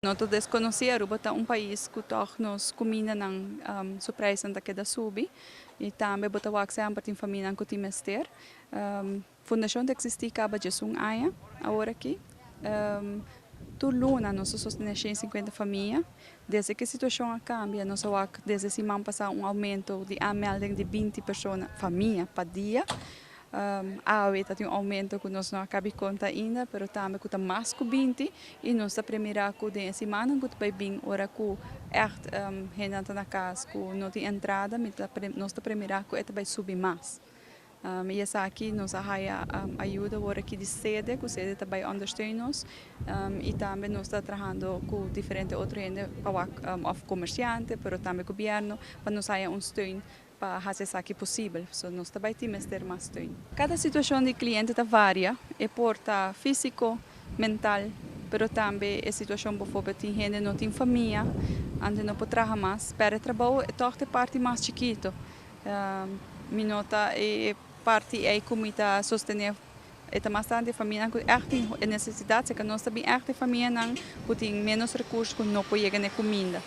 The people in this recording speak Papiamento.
No ta desconoci, Aruba ta un pais cu toch nos cumindanan su prijsnan ta keda subi y tambe bo ta wak semper tin famianan cu tin mester. Fundacion ta existi caba 11 aña awor aki. Tur luna nos ta sostene 150 famia. Desde cu e situacion a cambia, nos a wak desde siman pasa un aumento di aanmelding di 20 persona, famia pa dia. Awe tin un aumento cu nos no a caba di conta ainda, pero tambe cu ta mas cu 20 y nos ta premira cu den siman cu bay bin ora cu echt hende ta na cas cu no tin entrada, nos ta premira cu e bay subi mas. Y esaki nos a haya ayudo awor aki di sede, cu sede tambe ondersteun nos, y tambe nos ta trahando cu diferente otro hende, pa of comerciante, pero tambe gobierno, pa nos haya un steun pa haci esaki posibel. So, nos tambe tin mester mas steun. Cada situacion di cliente ta varia, e por ta fisico, mental, pero tambe e situacion, bijvoorbeeld, tin hende no tin famia, anto no por traha mas, pero trabou e toch e parti mas chikito. Mi no ta e parti ey cu mi ta sostene e ta mas tanto famia cu echt tin necesidad, cu nos tambe echt famianan cu tin menos recurso cu no por yega na cuminda.